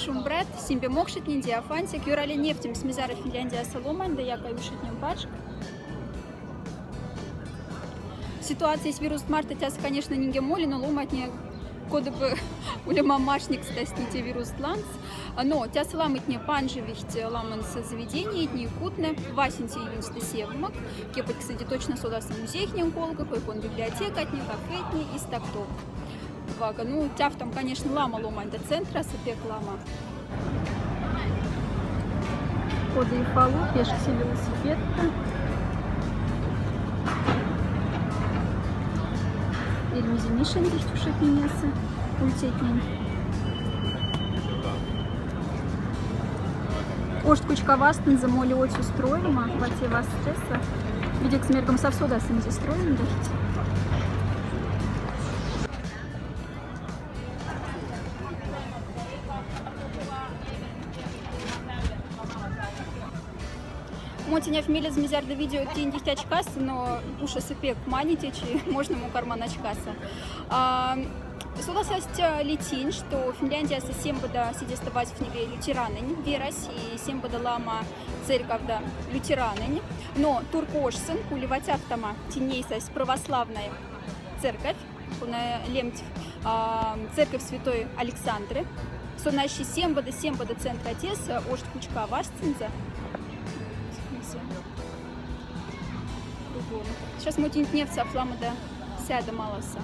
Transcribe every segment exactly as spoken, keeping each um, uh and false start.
Шумбрат, симбе мокшетнень, диафантик. Юрале невтемс, мизара Финляндияса ломань да яка ушетнем пачк. Ситуация с вирус марта тяса, конечно, нинге моли, но ломатне кода бы улема машникстасни те вирус лангс. Но тяса ламатне панжевихть ламанса заведениятне, кутне васенце июньста севмок. Кепотьксыде точно содаса музейхнень колга, кой-кон библиотекатне, кафетне и стактов. Вага, ну, тяфтам, конечно, лама ломань да центраса, пек лама. Кода и фалу, пешксе велосипедта. Или мизе мишендихть ушетненеса, ультетнень. Ошт кучка вастынза моли отсюстройма, вате вастеса. Видекс мергом савсодаса мизе стройма дохить. Мотяняв мелез мизярда видео тиндихть ачкаса, но ушаса пек манитечи, можно мукарман ачкаса. А, содасасть летинь, что Финляндияса сембода сидеста вазифневе лютеранонь верась, и сембода лама церковда лютеранонь. Но туркошсын кули ватяфтама тинейсась православная церковь, кона лемть, а, церковь святой Александры. Сон аще сембода, сембода центра теса, ошт кучка вастынза. Кругом. Сейчас мотинь невца фламада сяда маласа.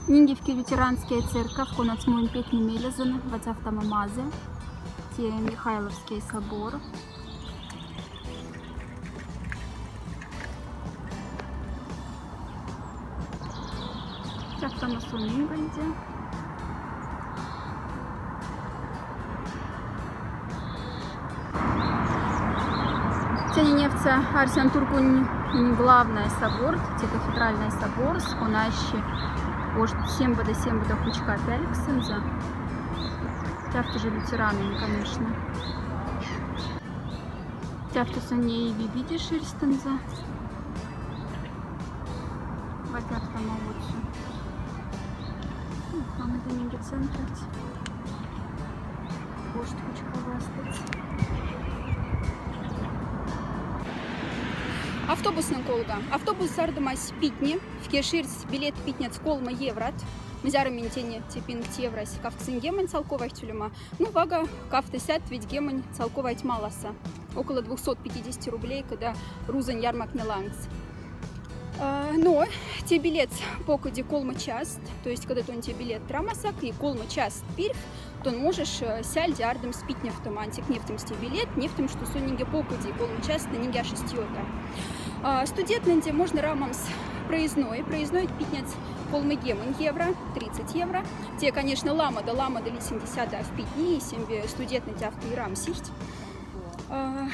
Нинге вке лютеранская церковь, конат муин пек мелезон, ватяфтама мазы, те Михайловский собор. Тяфтама сонин вайде. Тяни невца арсян туркунь главный собор, те кафедральный собор, сконаще ошт сембода, сембода кучка пяльксынза. Тяфта же лютеранын, конечно. Тяфтаса нееви виде шерстынза. Ватяфтама отсю. Мамыда нинге центрать. Ошт кучка вастыть. Автобуснон колга. Автобус ардомась питне. Вке ширдсь билет питнец колма еврат. Мзяра минь тени тепинг еврась кавксынгемонь салковайть улема. Ну, вага кафта сят ведьгемонь салковайть маласа. Около двухсот пятидесяти рублей, когда рузонь ярмакне лангс. А, но те билет покоди колма част, то есть, когда тон те билет трамасак и колма част пирф, тон можешь, э, сяльде ардомс питневтома, антик невтомс те билет, невтом, что сонинге покоди колма част, нинге ашистьёта. А, студентнэнде можно рамамс проездной, проездной питнец колма гемонь евро, тридцать евро. Те, конечно, ламада, ламада лисинди сяда в питни, и сембе студентнэнде автоирам сихть. А,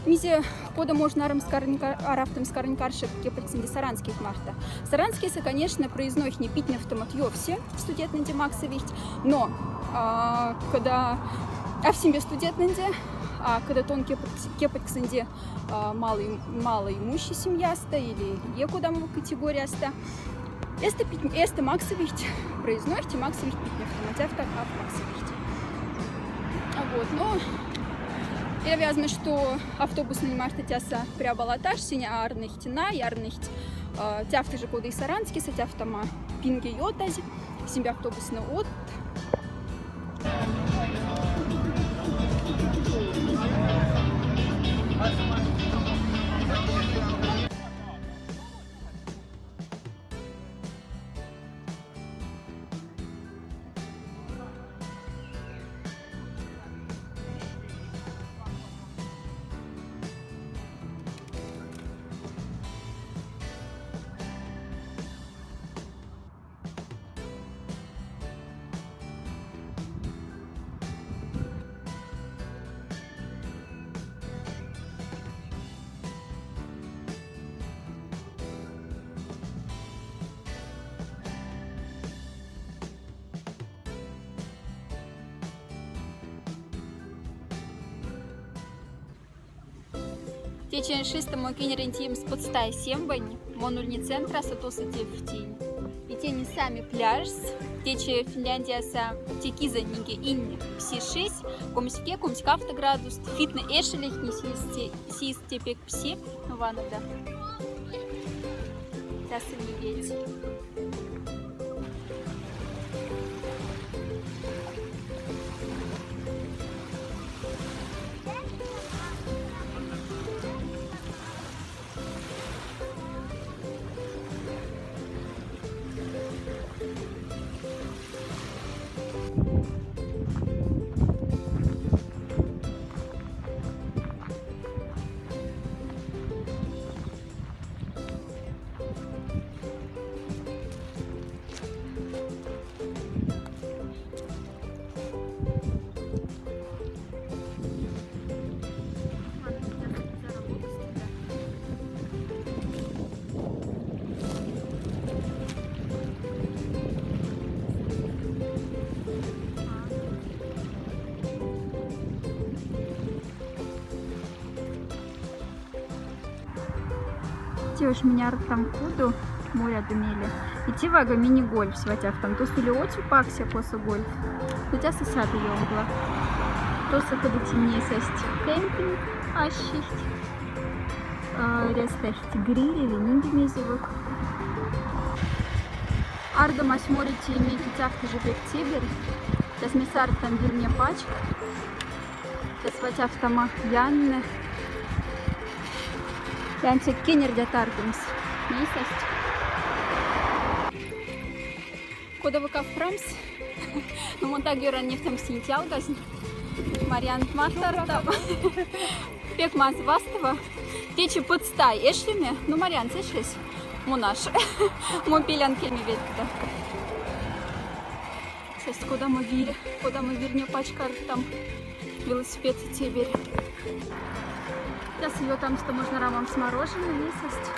мизе, кода можно арам скарника-, арафтом скарникаршек кеприксинди саранских марта. Саранскийса, конечно, проездной не питневтомат ёвсе студентнэнде максовихть, но, а, когда, а в семье студентнэнде, а когда тон кеприкс-, кеприксинди а, малый, малоимущий семьяста или екодама категорияста. Эсте пит-, эсте максовихть проезднойхть и максовихть питневтома, тяфта каф максовихть. А вот, но я вязана, что автобуснэнь марта тяса преоболотаж, синя арныхть на, ярныхть, а, тяфта же кода и Саранскийса, тяфтама пинге ётазь. Сембе автобусной от. Течи шестом кенер интиемс потстай сембань, мон ульни центраса, тосо тев тень. И тени сами пляжс, течи Финляндияса текиза ниге инь пси шись, комське, комське автоградус, фитне эшелихни сиисте, сиисте пек пси, ну ванада. Тясы медведь. Тевеш минь артам кудо, моря ды меле. И тевага мини-гольф сватявтам. Тосо ули отю пакся, косо гольф. Но тяса сяда ёнгла. Тосо кудо тиннесасть кемпинг ассихть. А, рястахть гриль или нинди мезевок. Ардомась море тиеме тяфтыжи пек теберь. Тяс ми сартам вирне пачк. Тяс ватяфтама Янне. Янсек кенердя тардымс. Мейсасть. Кода выкав прамс? Ну, мон так ёран невтемс интиалгазь. Мариант мартарта. Пек маз вастова. Течи пыцтай эшлеме. Ну, Мариант эшлес. Мон аш. Мон пелян кельме ведда. Сясть кодамо вирь, кодамо вирне пачкартам велосипед теберь. Тяс ётамсто можно рамамс мороженое, не сясть.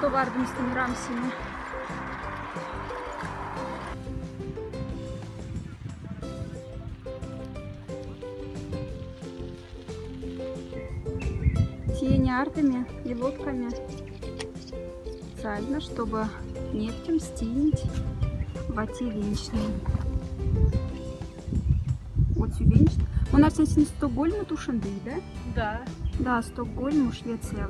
То вардымсто ми рамсиме. Тиене артеме и лодкаме. Специально, чтобы невтемс тиинть вати венчтне. Вот и венчт. Мон арсян, син Стокгольмот ушинды, да? Да. Да, Стокгольм, Швеция.